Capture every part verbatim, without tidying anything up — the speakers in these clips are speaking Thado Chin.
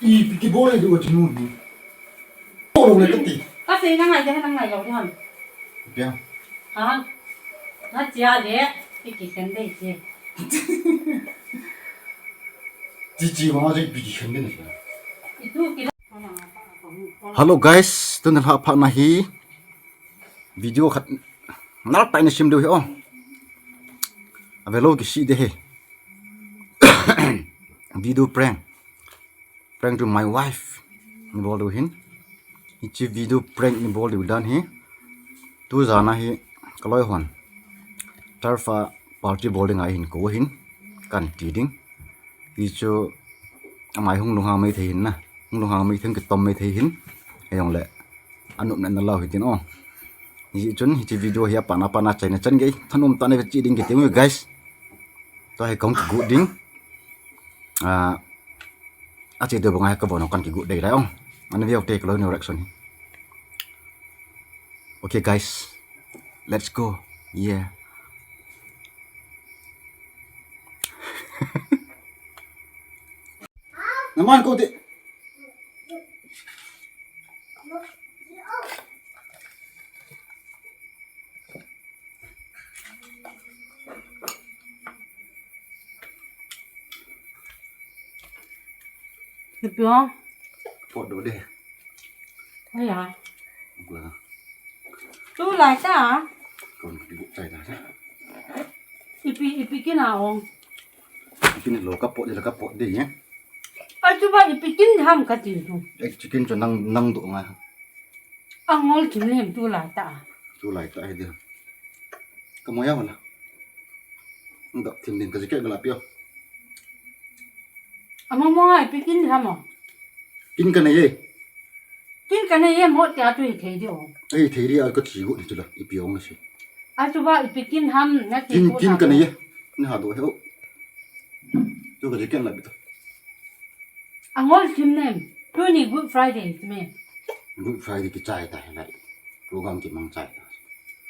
Ipi kibol le du chinu hi. Bol le kati. Ka sei na ngai de na ngai lo de ham. Pia. Ha. Na chia de. Ipi khen de chi. Chi chi ma je ipi khen de na. Itu ki Hello guys, tun lha pha na hi video khat nal tai na sim diu hi o. Avelo ki si de he. Video prank. Prank to my wife. Ni bol diu hin. Hichi video prank ni bol diu dan hi. Tu jana hi kaloi hon. Turf a party bol ding ahin ko hin. Kan ti ding. Hichu amai hung lunghang mai thei hin na. Hung lunghang mai thei, kitom mai thei hin. Hei jong le. Anup na na lau hi tin o. Hichun hichi video hi apana pana chaina chan gei. Thanum ta na chi ding ki ti guys. Tua hi kong ki gut ding. Ah, achi de bang ai ka bon kan ki gut dei lai ong. Ana view te ko ni reaction hi. Okay guys. Let's go. Yeah. Naman ko ti. Ipi o? Pot do de. Aya. Kula. Tu lai ta. Kon ki bu chai ta. Ipi, ipi kin a ong. Ipi kin lo ka pot de la ka pot de ye. Ai tu ba ipi kin ham ka ti tu. Ek chicken cho nang nang do nga. Angol thim nem tu lai ta. Tu lai ta ai de. Ka mo ya wala. Nda thim nem ka jacket la pio. Amo mo ai pi kin ham o. Kin ka nei ye. Kin ka nei ye mo ti a tu hi thei di o. Ai thei di a ka chi go ni tu la ipi ong na si. Ai tu ba ipi kin ham na ti. Kin kin ka nei ye. Ni ha do he o. Tu ka jacket la pito. Angol thim nem. Tuni Good Friday me. Good Friday ki chai ta he lai. Program ki mang chai ta.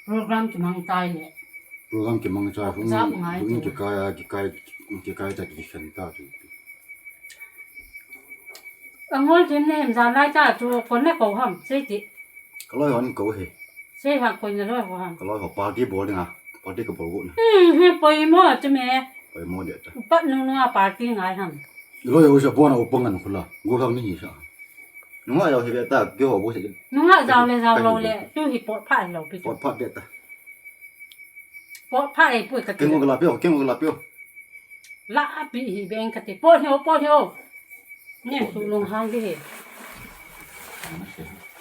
Program ki mang chai le. Program ki mang chai. Hung, hung ki kai, ki kai, ki kai ta ki khen ta tu. Angol thim nem jan lai ta tu kon na ko ham sei ti. Ka loi hon ko he. Sei ha koi na loi ho ham. Ka loi ho party bol ding a. Party ka bol go na. Hmm, he poi mo tu me. Poi mo de ta. Upat nu nu a party ngai ham. Loi ho sa bon a upang an khula. Go lang ni sa. Nunga yo hi ve ta ke ho bo se. Nunga jao le jao lo le tu hi pot pha lo pi. Pot pha de ta. Pot pha e pui ka. Ke ngo la pio, ke ngo la pio. La api hi beng ka ti. Pot hio, pot hio. Ne su long hang di he.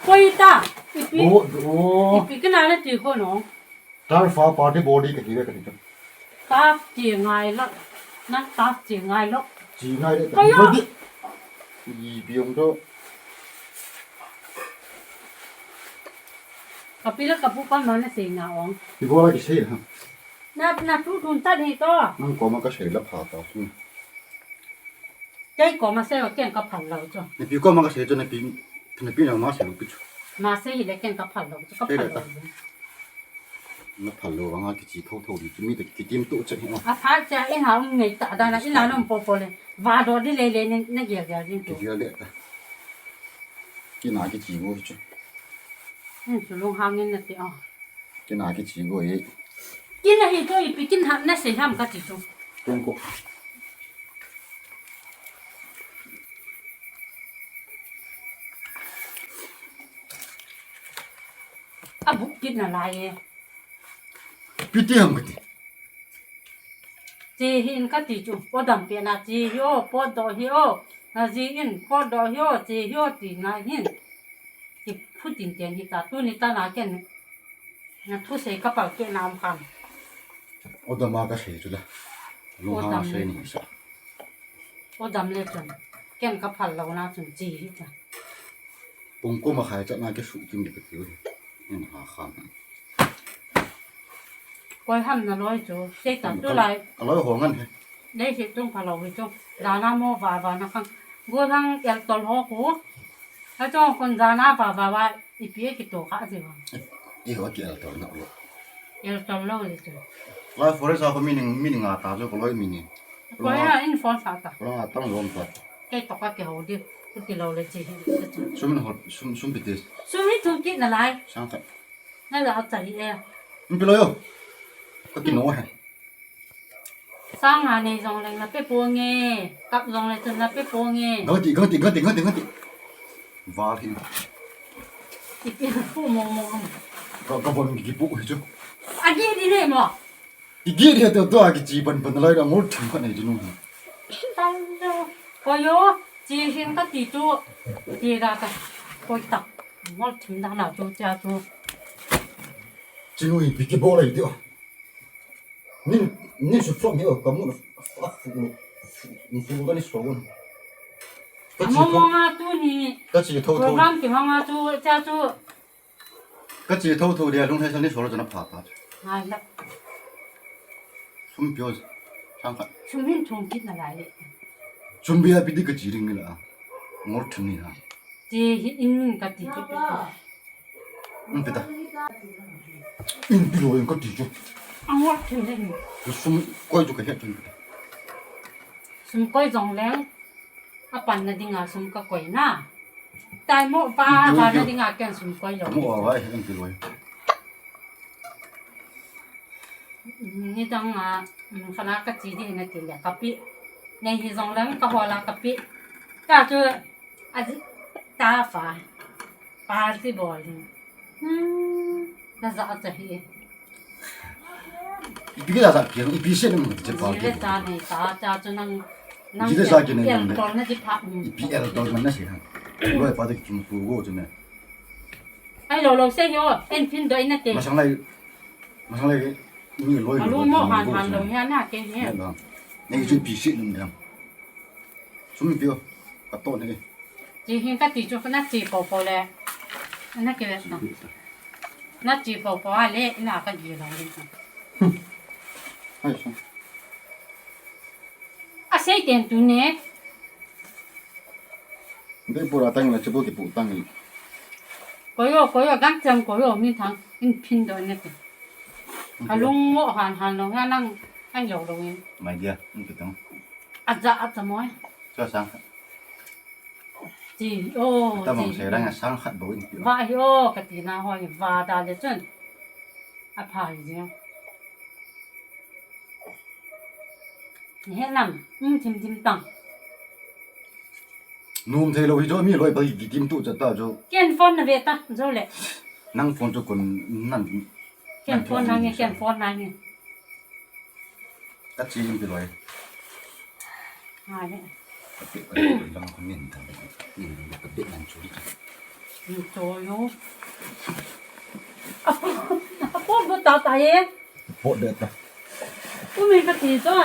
Poi ta. Ipi. Oh, oh. Ipi ke na le ti ko no. Turf a party bol di ka ti ve ka ti chu. Turf ti ngai lo. Na turf ti ngai lo. Ti ngai le ka ti. Ipi ong to. Ka pi le ka pu pa ma na sei na ong. Ipi bol la ki sei ha. Na, na tu tun ta ni to. Nang koma ka sei la pha ta. Kei koma sei wa ken ka phal lo chu. Na pi koma ka sei chu na pi, na pi na ma sei lo pi chu. Ma sei hi le ken ka phal lo chu ka phal lo. Na phal lo vanga kichi tho tho di chu mi te kitim tu che hi. A pha cha i ha um nei ta da na i la nom po po le. Va do di le le ne, ne gel gel din tu. Gel le ta. Kina kichi go chu. Hin su long hang in na ti a. Kina kichi go e. Kina hi to ipi kin ha na sei ham ka ti chu. Tong ko. A buk kit na lai e. Piti ham kati. Chi hin kati chu, podam pe na chi hi o, pot do hi o. Na ji in pot do hi o, chi hi o ti na hin. Ki phutin ten hi ta, tu ni ta na ken. Na thu sei ka pal ke na um kham. Odam a ka sei chu la. Lu ha sei ni sa. Odam le chun. Ken ka phal lo na chun chi hi ta. Pung ko ma khai cha na ke su kim de ka ti. Ni ha kham. Koi ham na loi chu, sei ta tu lai. Ka loi ho ngan he. Dei sei tung pha lo hi chu. Dana mo va va na khang. Go thang el tol ho ku. A chong kon dana va va va ipi e ki to kha ji va. I ho ki el tol na lo. El tol lo le chu. Lai forest a ko mi ning, mi ning a ta chu ko loi mi ni. Koi a in phone sa ta. Koi a tang lom ta. Kei to ka ke ho di. Ku ti lo le chi hi. Sum in hol, sum, sum pi ti. Sum hi thum kit nalai. Sang khat. Na la ta hi e. Pi lo yo. Ka ti no he. Sang a nei jong leng na pe po nge. Kap jong le chun na pe po nge. Gati, gati, gati, gati, gati. Val hi. Ipi pu mo mo. Ka, ka bon ki pu hi chu. Agi di le mo. Igit hia to to a kichi pan pan lai da ngol thim khat nei chinu. Tang do. Koi yo, chi hin kati chu. Ti da ta. Koi ta. Ngol thim da na chu cha chu. Chinu ipi kibol lai ti o. Nin, nin su som hi o, kamu na. Fu, fu, fu, fu, ni so. Kachi mo mo nga tu ni. Kachi tho tho. Program ki mo nga tu cha chu. Ka che thotho dia lung thei sa ni sol chana pha ta. Ngai la. Sum pio sang khat. Sum hin thum kit nalai le. Sum bia pi di ka chi ring la. Ngol thum ni ha. Che hi in ka ti chu. Um pi ta. In pi lo in ka ti chu. A ngol thum le ni. Sum koi chu ka he thum. Sum koi jong le. A panna dinga sum ka koi na. Tai mo pa, a panna dinga ken sum koi lo. Mo wa hi ang kiloi. Ni dang a, mm, fana ka chi di na ti le ka pi. Nei hi jong lang ka hola ka pi. Ka chu a ji ta fa. Party bol hi. Hmm, na ja ta hi. Ipi kila sa ki, ipi se nang je pa ki. Jile sa nei ta, cha chu nang, nang jile sa ki nei el nang. Tol na ji pha. Ipi el tol man na se ha. Loi pa de ki mu pu go chu ne. Ai lo lo se yo, en phin do ina te. Masang lai, masang lai ni loi. Alu mo han han lo ya na ke ni. Nei chu ipi se nang ya. Sum pio, ka to ne. Chi hin ka ti chu na chi po po le. Na ke le. Na chi po po a le, na ka gi lo le. Hai so. A sei ten tu ne. Be pura tang na chi bo ki pu tang. Koi yo, koi yo, gang chang koi yo, min thang, in phin do ne te. Alung mo han han lo, ha nang, an yo lo in. Mai dia, in ki tang. A ja, a ja mo. Cho sang. Chi, o, ta mong chi. Se rang a sang khat bo in pi. Va hi o, ka ti na ho hi, va da le chun. A pha hi jing. Ni he lam, um, thim thim tang. Num thei lo hi jo, mi loi pa hi ki tim tu cha ta jo. Ken phone na ve ta, jo le. Nang phone chu kun nan. Ken phone na nge, ken phone na nge. Ka chi in pi loi. Hai le. Ka pi ka pi lang ko nin ta. Nin ka pi nan chu. Nin cho yo. Apo, apo bo ta ta ye. Po de ta. Ku me ka ti to.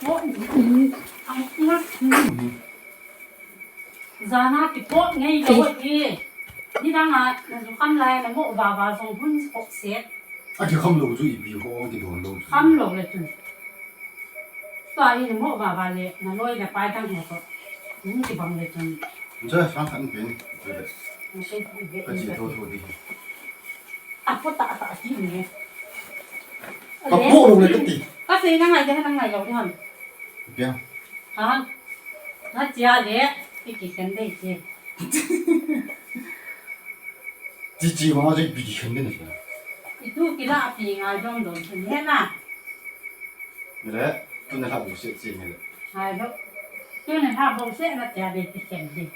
Mo, ang, ang, Jana kipot ngei lo ti. Ni dang a, na ju kham lai na mo va va jong hun kop se. A ki kham lo chu ipi ho ki don lo. Kham lo le chun. Tua hi na mo va va le, na loi na pai dang he ko. Ni ki bang le chun. Nja sang khan pen. Ni se ve. Ka ji tho tho di. A po ta ta ti ni. Ka po lo le ka ti. Ka se na ngai de na ngai lo ni han. Pia. Ha? Na chia le, i ki khen dei chi. Chi chi ma ma chi pi ki khen dei na. I tu ki la pi ngai dong dong chi ne na. Ni le, tu na la bu se chi ni le. Hai lo. Tu na la bu se na chia dei ki khen dei.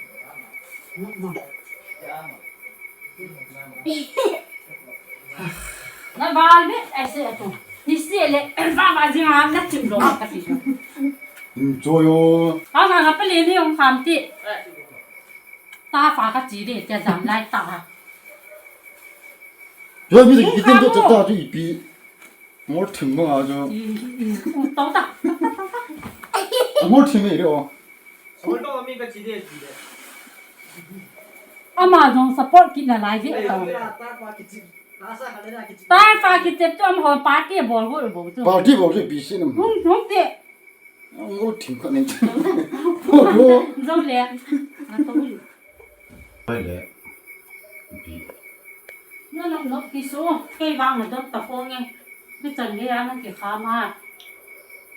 Mo, mo. Na bal be, ai se tu. Ni se le, ba ba jing a na chim lo ka ti. Cho yo. A na na pele ni ong kham ti. Ta fa ka chi de, te jam lai ta. Yo mi de ki tem to ta tu ipi. Mo thim mo a jo. I, i, i, u to ta. Mo thim e ro. Ama jong support kit nalai ve ta. Ta fa kichep tu amaho party bol go bol tu. Party bol tu B C nam. Hung, hung te. Ngol thim khat nei. Bol go. Jong le. A to le. Pai le. Bi. Nop nop kisu, kei vang nadon tapong e. Kichan gei a nakikham a.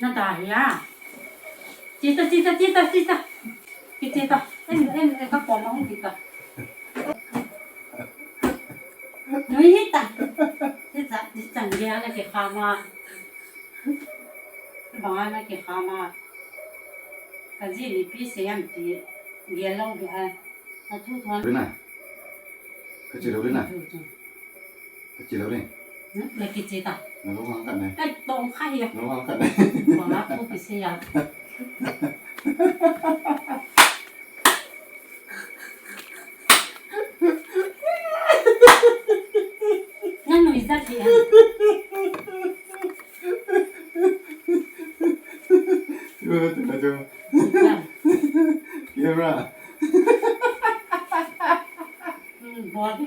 Nada hia. Chita, chita, chita, chita. Kichita. En, en, en, kakom a hung kita. Nui hita. Chita, kichan gei a nakikham a. Banga nakikham a. Kaji nipi seiyan ti. Gel lou ding ahi. Athu thon. Rina. Kachi lou Rina. Thu, thu. Kachi lou Rina. Hmm? Nakichi ta. Nalunghang khat ne. Kai tong khai ya. Nalunghang khat ne. Banga thu kisei ya. Nanu izat dia. Cuba tengok, cuba. Camera. Hmm, body.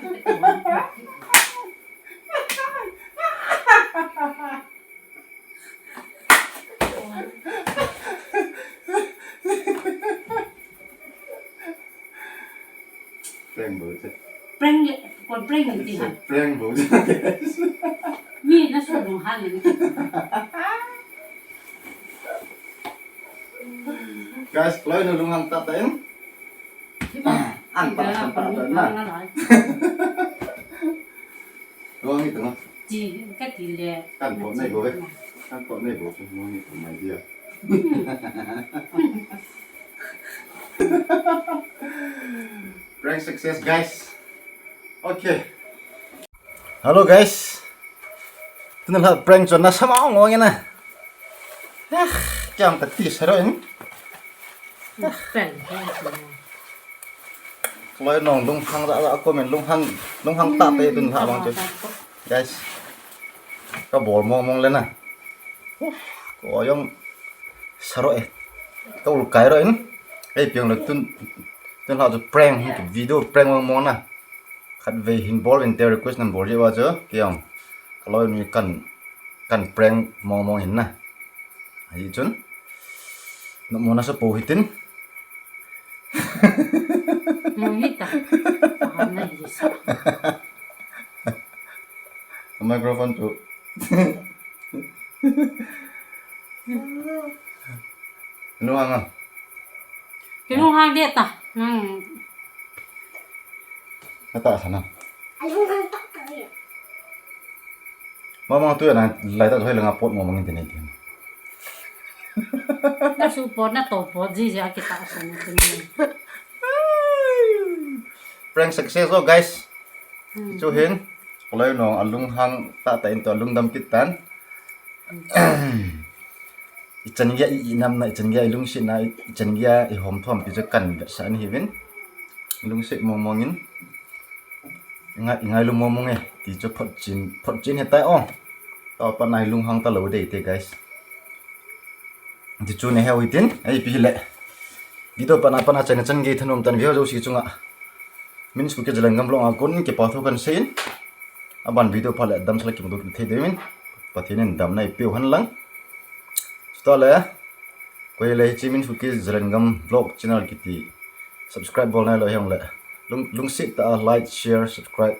Prank bol che. Prank le, kon prank le ti ha. Prank bol che. Mi na su lung han le. Guys, kloi nu lung han ta ta in. An pa san pa ta na. Lung hi ta na. Ji, ka ti le. Kan po nei bol. Kan po nei bol. Lung hi ta mai dia. Prank success, guys. Okay. Hello, guys. Tuna la prank chu nasa mong mong na. Ah, kiang ka ti saro in. Prank, prank. Kloi nong lunghang da da comment lunghang, lunghang ta te tun ha bang chu. Guys. Ka bol mong mong le na. Ko jong saro e. Ka ul kai ro in. Ei piang le tun, tun la chu prank, video prank mong mong na. Khatvei hin bol in te request nan bol jeh uva chu, kiang. Ka loi ni kan, kan prank mong mong hin na. Ahi chun. Nopmo nasa pou hitin. Mong hita. Ah, na hi sa. Microphone chu. Lunghang a. Kilunghang deh ta. Hmm. Nata sana. Mama tu na lai ta hoi langa pot mo mangin tene tene. Na su pot na to pot ji ja kita sana tene. Prank success lo, guys. Hmm. Chu hin, kloi nong alunghang ta ta in to alungdam kit tan. Hmm. I chan gei a i, i namna, i chan gei a i lungsetna, i, i chan gei a i hom thom pi chu kan vetsah in hiuvin. Lungset mong mong in. I ngai, i ngailu mong mong e. Ti chu photchin, photchin he tai o. Tua pat na i lunghang ta lou dei te, guys. Ti chu nei heu hitin, ei pi le. Video pat na pat na chaina chan gei thanom tan viewer jouse chunga. Min Suki Zalengam vlog a kon kipa thu kan sei in. Aban video pha le damsel a kimuto kit thei diuvin. Pathen in damna eipeu hen lang. Chutah le, koi le hiche Min Suki Zalengam vlog channel kiti subscribe bol nailou hijongle. Lung, lungset tah a like, share, subscribe.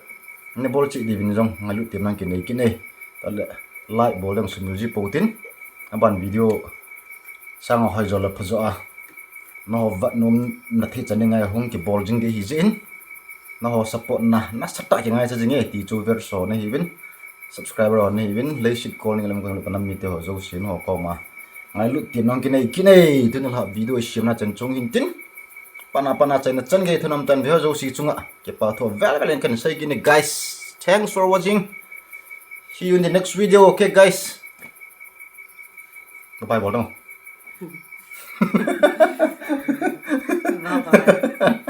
Nei bol cheh diuvin jong ngailut temna kinei kit e. Chutah le, like bol ding sumil ji pou tin. Aban video sanga hoi jo le pha jo a. Nangho vat nom na thei chan ding ngai hung kibol jing ding ahi jeh in. Nangho support na, nasatah a kingaicha jing e ti chu vetsah na hiuvin. Subscriber ho na hiuvin, leiset kol ning lam kang lu kanam mite ho jouse nangho koma. Ngailut temna kinei kit e, tuni la video i siamna chan chung hin tin. Pat na pat na chaina chan gei thanom tan viewer jouse chunga. Kipa thu vel vel in kan sei kit e, guys. Thanks for watching. See you in the next video, okay, guys? Bye bye bol ding. Bye bye.